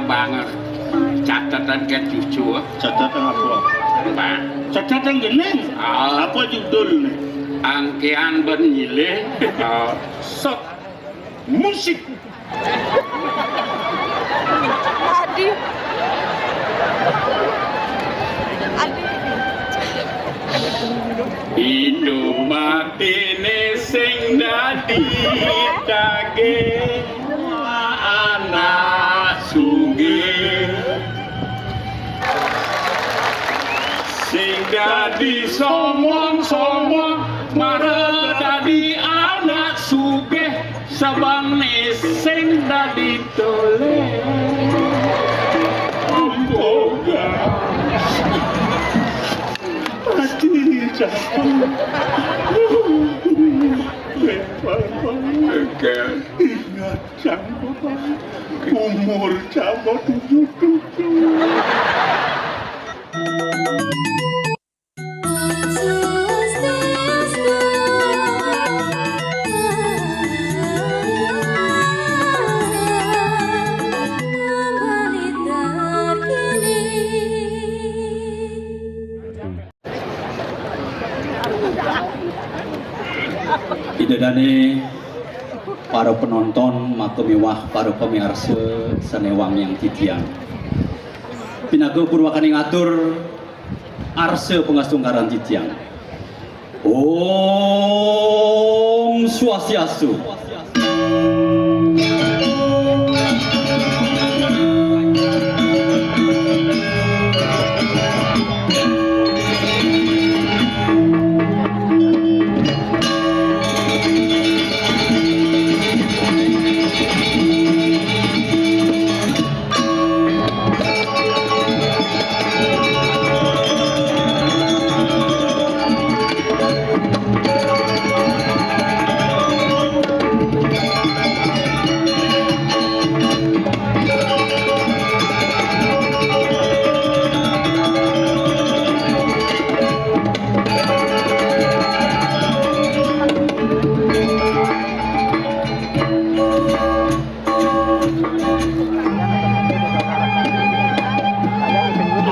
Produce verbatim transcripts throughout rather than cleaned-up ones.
Banger. Catetan ket cucu. Catetan apa? Pak. Catetan gening. Ah. Apa judulnya? Angkean ben nyilih. Ah. Sok musik. Adi. Adi. Itu matine sing dadi daging anak sugih. Sing dadi somong-somong, marep dadi anak sugih, sabane sing dadi tole. Ampoga. Ati cakep. Ingat, cakep. Umur cakep tujuh tujuh. Ida dane para penonton, maka miwah para pamiarsa sane wangiang titiang. Pinaka purwakaning atur arsa pangastungkaran titiang. Om Swastiastu.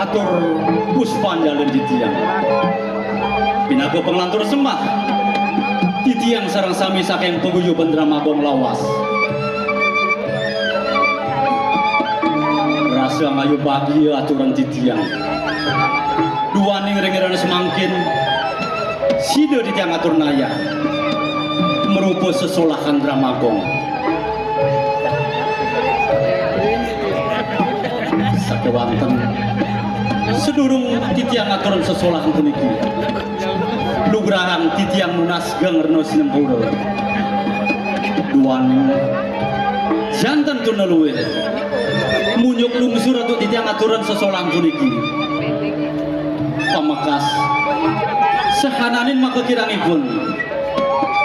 Atur puspanjali titiang. Pinaka panglantur sembah titiang sareng sami saking paguyuban Drama Gong Lawas. Rasa angayu bagia aturan titiang. Duaning ring irana semangkin, sida titiang atur nayah marupa sesolahan Drama Gong. Sakewanten, sadurung titiang ngaturang sesolahan puniki, lugrahang titiang nunas geng rena sinempura. Duaning janten tuna luwih munjuk lungsur antuk titiang ngaturang sesolahan puniki. Pamekas, sahananing maka kirangipun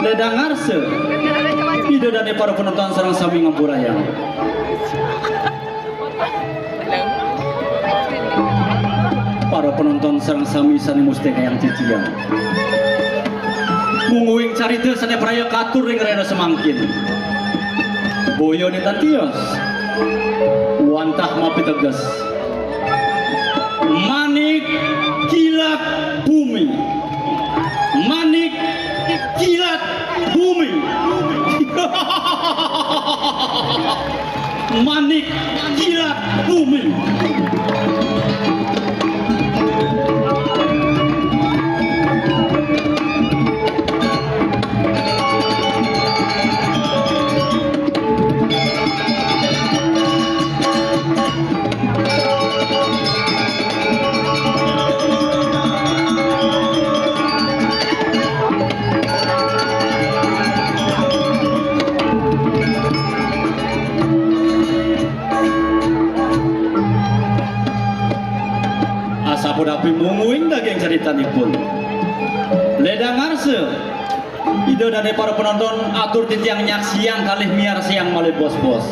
ledang ngarsa, Ida dane para penonton sareng sami ngampurayang. Para penonton sareng sami sane mustikayang titiang. Mungguing carita sane praya katur ring rahina semangkin. Boya nenten tios. Wantah mapiteges. Manik kilat bumi. Manik kilat bumi. Manik kilat bumi. Asapunapi mungguing daging caritanipun. Ledang ngarsa, Ida dane para penonton, atur titiang nyaksiang kalih miarsayang malih bos-bos.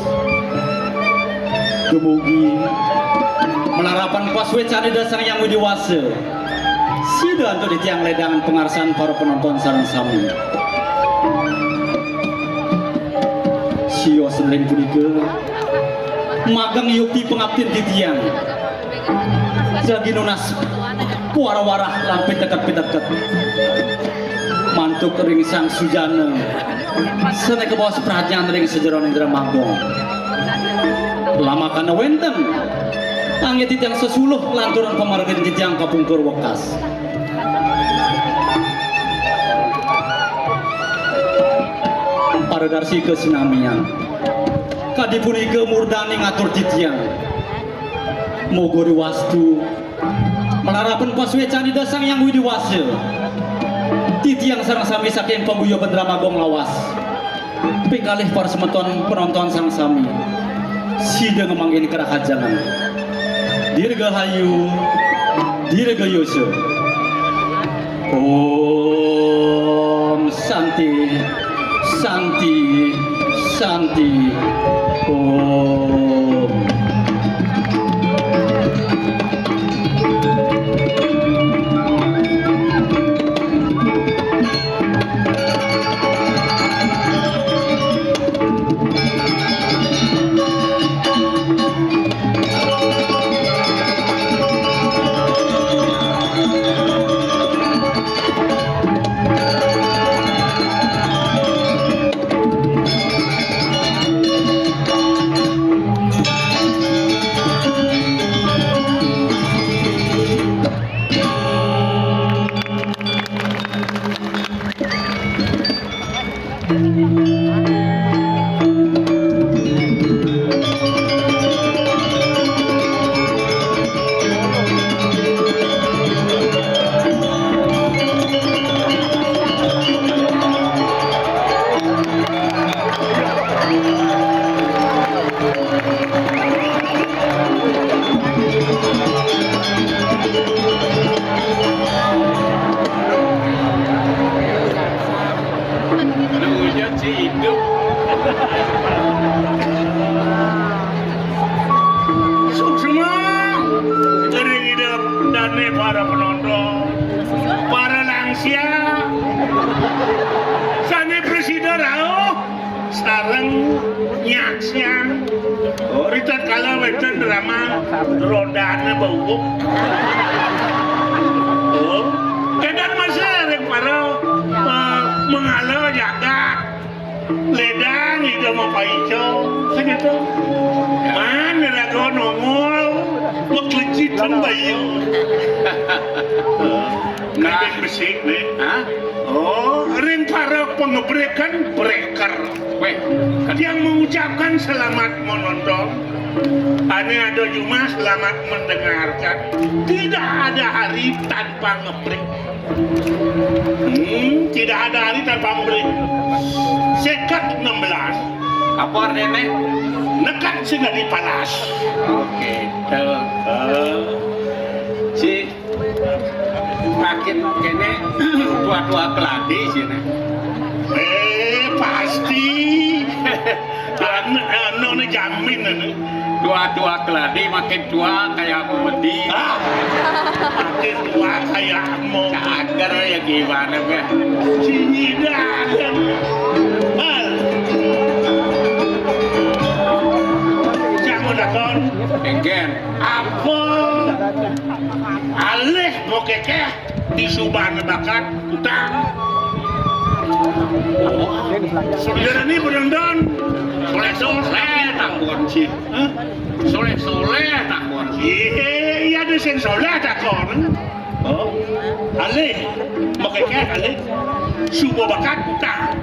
Dumugi malarapan pasuecan Ida Sang Hyang Widi Wasa, sida antuk titiang ledangan pangarsan para penonton sareng sami. Sios ring punika, Magang yukti pangaptin titiang. Jagi nunas kuwara-warah lan piteket-piteket. Mantuk ring Sang Sujana. Sané kabaos pradnyan ring sajeroning Drama Gong. Lamakana wénten. Anggé titiang sesuluh lanturang pamargin titiang kapungkur wekas. Para darsika sinamian. Kadi punika murdaning atur titiang. Moga riwastu malarapan pasuécan Ida Sang Hyang Widhi Wasa. Titiang sareng sami saking paguyuban Drama Gong lawas. Ping kalih para semeton penonton sareng sami. Sida ngamanggihin karahajengan. Dirgahayu, dirgayusa. Om Santi, Santi, Santi. Om. Nunggunya ciduk. Suksma ring Ida dané para penonton, para lansia, sané prasida rauh sareng nyaksiang. Oh, ritatkala wénten drama Rodana Bawuk. Oh, kénten masih ring para, eh, mangala jagat. Lédang Ida mapaica, sakéto. Man raga nongol, maklejit sembayu. Nah. Bébék besik, né. Hah? Oh, ring para pangebrékan, bréker. Wéh, kan yang mengucapkan selamat menonton. Ané ada jumah selamat mendengarkan. Tidak ada hari tanpa ngebrék. Hmm, tidak ada hari tanpa ngebrék. Seket enam belas. Apa artiné? Nekad sing dadi palas. Oke, tuh. Eh. Si Makin kéné tua-tua keladi sini. Eh, pasti. Anu, anu né jamin anu. Tua-tua keladi makin tua kayak Medi. Ah, makin tua kayak mau. Cager ya gimana, Beh? Sini dah. Mal. Jangan dakon. Engken. Apa? Alih mau kékéh di subané bakat utang. Biar ini berendon. Soleh-soleh takon sih. Hah? Soleh-soleh takon sih. Iya, iya, ada sing soleh takon. Oh. Alih, mau kékéh alih. Suba bakat utang.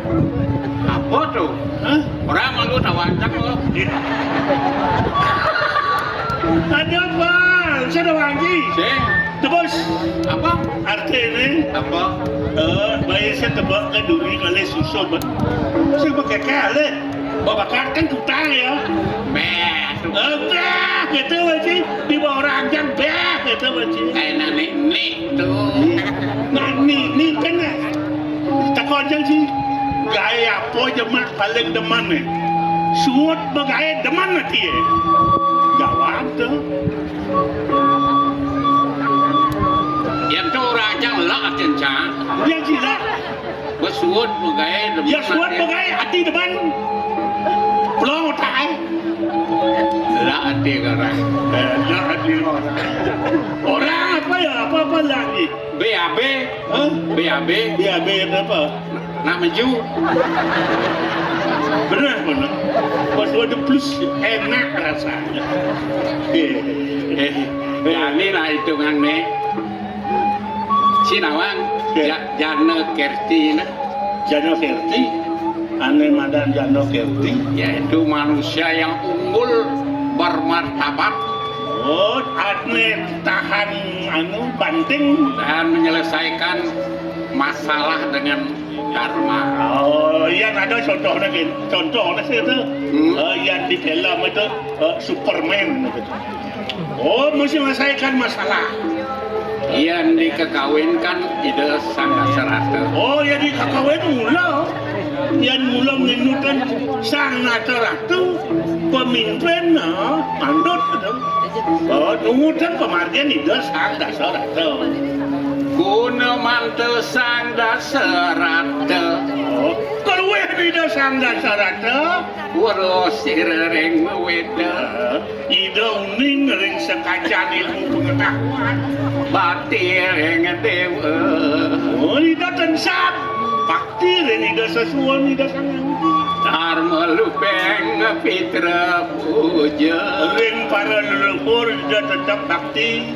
Apa tuh? Hah? Orang malu tawancak lo. Ada apa? Saya ada wangi. Sing. Tebus. Apa? Arti ini. Apa? Eh, bayi saya tebak ke duri kali susu bet. Saya pakai kali. Bawa bakat kan kutang ya. Beh. Eh, beh, gitu aja. Di bawah ranjang, beh, gitu aja. Kayak nenek-nenek tuh. Nah, ini, ini kan ya. Takon jang sih. Gaé apa jemak paling demen nih? Suud begaé demen ati ya. Jawab tuh. Yang tuh orang aja ngelak aja cang. Yang sih lah. Besuud begaé demen. Ya suud begaé ati demen. Pulang otak eh. Lah, Tiga orang. Eh, jangan di orang. Orang apa ya? Apa-apa lagi? B A B. Hah? B A B. B A B apa? Nak meju. Benar, benar. Pas ada plus, enak rasanya. Eh, eh, jadi lah hitungan nih. Sinawang, ya. Ja-, Jana Kerti, nah. Jana Kerti, ane madan Jana Kerti. Yaitu manusia yang unggul bermartabat. Oh, ane tahan anu banting. Dan menyelesaikan masalah dengan Dharma. Oh, iya, ada contohnya gini. Contohnya sih itu. Hmm. Eh, yang di film itu, eh, Superman gitu. Oh, mesti menyelesaikan masalah. Yang dikekawinkan Ida Sang Dasarata. Oh, yang dikekawin mula. Yang mula menuntun Sang Dasarata, pemimpin, nah, mandut gitu. Oh, nuntun pamargin Ida Sang Dasarata. Guna mantel Sang Dasarata. Oh, keluih Ida Sang Dasarata. Weruh sira ring maweda. Ida uning ring sekacan ilmu pengetahuan. Bakti ring dewa. Oh, Ida tansah bakti ring Ida sesuwun Ida Sang Hyang Widhi. Dharma lubeng pitra puja. Ring para leluhur Ida tetep bakti.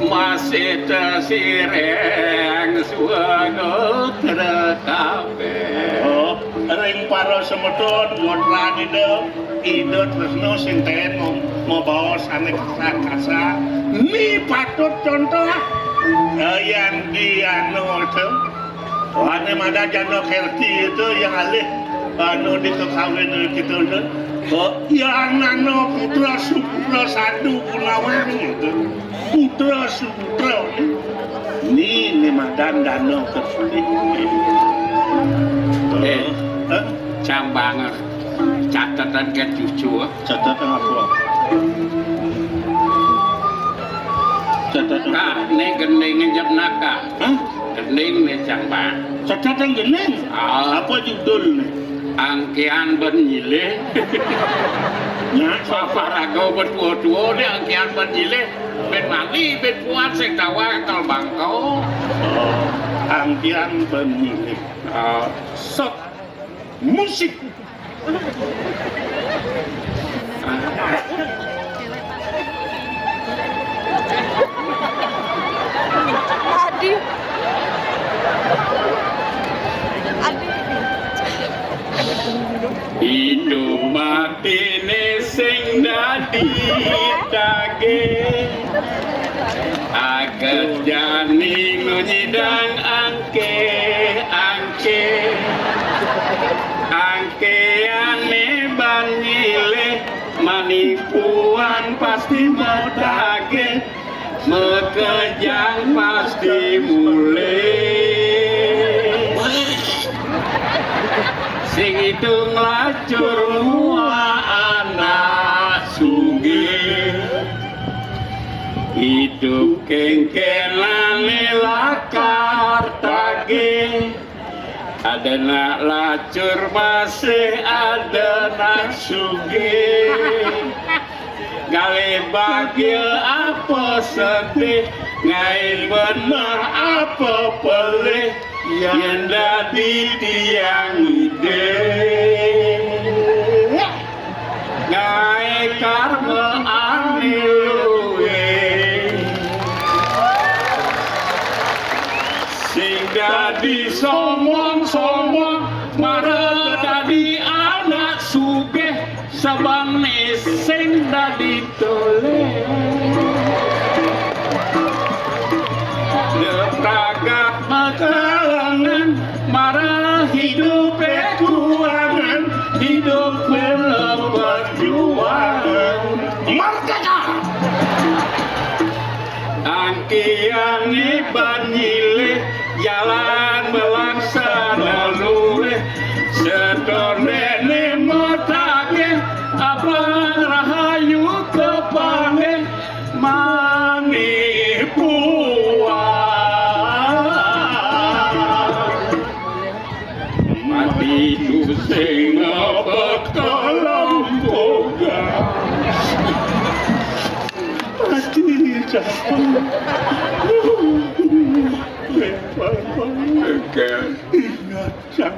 Masih tesiring swagotra kabeh. Oh, ring para semeton gotran Ida, Ida tresna sing ten mem-, mabaos ane kasar-kasar. Ni patut contoh. Eh, yang di anu itu. Ane madan Jana Kerti itu yang alih anu dikekawin kita itu. Oh, yang nana putra suputra sadu gunawan gitu. Putra suputra. Ni, ni madan Jana Kerti. Eh, eh? Cang banget. Catatan ke cucu. Catatan apa? Catatan. Kak, ne gending ngejet naka. Hah? Gending ne cang banget. Catatan gending? Ah. Apa judul ne? Angkian ben nyilih. Nya, paparaga betua-tua ne angkian ben nyilih. Ben mani, ben puan sing tawang kal bangkau. Oh, angkian ben nyilih. Ah. Sok. Musik. Adi. Adi. Idup matine sing dadi daging. Aget jani nu nyidang angke, angke. Angkeane ban nyilih manipuan pasti matagih. Makejang pasti mulih. Sing itung lacur mua anak sugih. Idup kengkenane lakar tagih. Ada nak lacur masih ada nak sugih. Galih bahagia apa sedih, ngain bener apa pelih, yen dadi tiang idih. Ngae karma ane luwih. Sing dadi sombong-sombong, mara dadi anak sugih, sabane sing dadi toleh. Depragat makalangan, mara hidupe kuangan, hidup bela perjuangan. Merdeka! Angkiane ban nyilih, jalan melaksana luwih. Setondene matagih, abang rahayu kepanggih. Manipuan. Mati tu sing ngepet kelompokan. Ingat, Cang,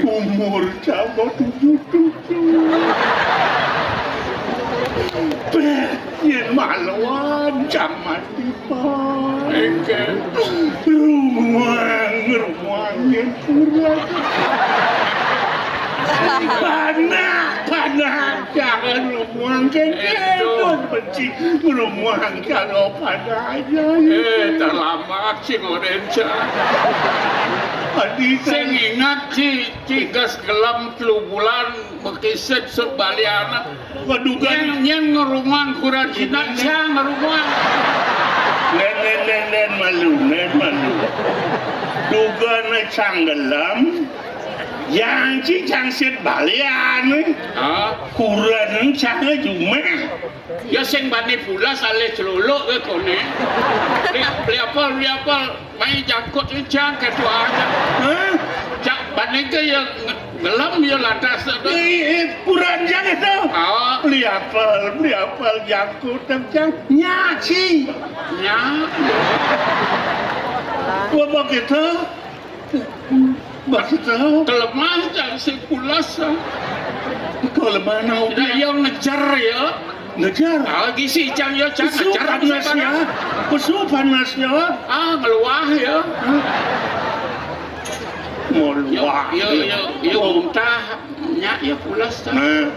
umur Cang tujuh tujuh. Béh, yén maloan Cang mati, Pak. Rumuang, rumuang yén kurang. Panak, panak. Jangan ngomong kan. Itu benci ngomong kalau pada aja. Eh, terlambat si Ngorenca. Adi sing ingat si, si gas gelem telu bulan mekisit sebaliana. Waduh, kan. Yang, yang ngerumang kurang Cina, yang ngerumang. Len, len, len, len, malu, len, malu. Duga ne canggelam, yang ci cangsit balian. Ah. Kuran cang jumah. Ya sing bani pulas alih celuluk ke kone. Beli, beli apel, beli apel. Mai jangkut ni cang ketua aja. Hah? Cak bani ke ya nge-, ngelam ya lantas. Eh, eh, kuran cang itu. Oh. Beli apel, beli apel jangkut dan cang nyaci. Nya. Gua begitu. Maksudnya? Kelemah cang si pulas, ah. Kelemah nau. Tidak, yang ngejar ya. Ngejar. Ah, gisi cang ya, cang ngejar panas ya. Kusu panas ya. Ah, ngeluah ya. Mau luah. Yo, yo, yo, muntah. Nya ya pulas, cang. Nah.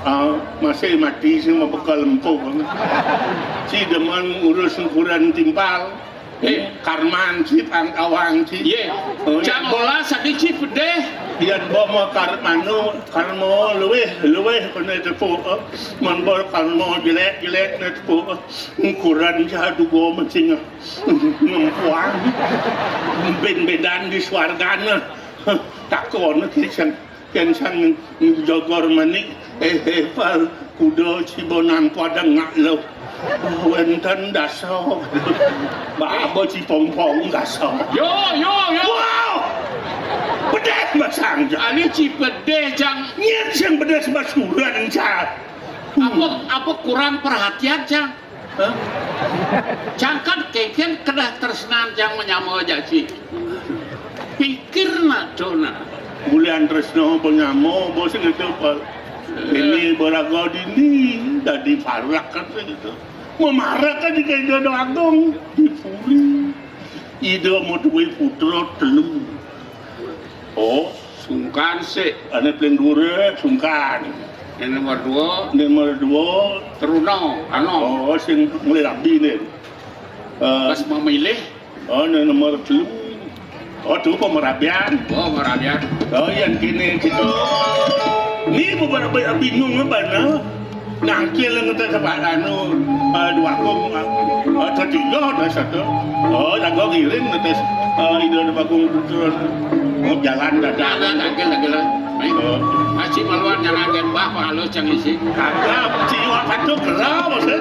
Ah, masih mati sih mau bekal empuk. Si demen urus ukuran timpal. Eh, Karman ci pangkawang ci. Ye. Oh, cang olah sadi ci pedih. Yan bomo Karmanu, Karmo luwih, luwih kena tepuk. Mon bol Karmo jelek, jelek kena tepuk. Ukuran jadu go mencing. Ngempuang. Bin bedan di swargana. Takon ki cang. Kén sang jogor manik, eh, eh, pal, kuda cibonan pada ngak lo. Wénten daso. Babo cipongpong daso. Yo, yo, yo. Wow! Pedih basang, cang. Ali ci pedih, cang. Nyén sing pedih basuran, cang. Apa, apa kurang perhatian, cang? Hah? Cang kan kéngkén kedah tresnan cang menyama jaji. Pikir nak dona. Bulan tresna penyama, bos gitu, Pak. Ini beraga dini, dadi parak kan gitu. Memarak kan di Ida Agung, di Puri. Ida mau duwe putra telu. Oh, sungkan sik. Ane paling dhuwur sungkan. Yang nomor dua. Nomor dua. Teruna, ano. Oh, sing mulai rabi ne. Eh, pas memilih. Oh, ne nomor telu. Oh, tuh pemerabian. Oh, pemerabian. Oh, yang kini gitu. Ini beberapa bingung apa, nah? Nangkil ngetes apa anu, eh, dua kong, eh, ketiga, ada satu. Oh, jago ngiring ngetes, eh, ide di bakung putus. Oh, jalan dadah. Jalan, nangkil, nangkil. Baik. Oh. Aci maluan yang agen bah, pangalo cang isi. Kagak, ci iwak patuk, lah, maksud.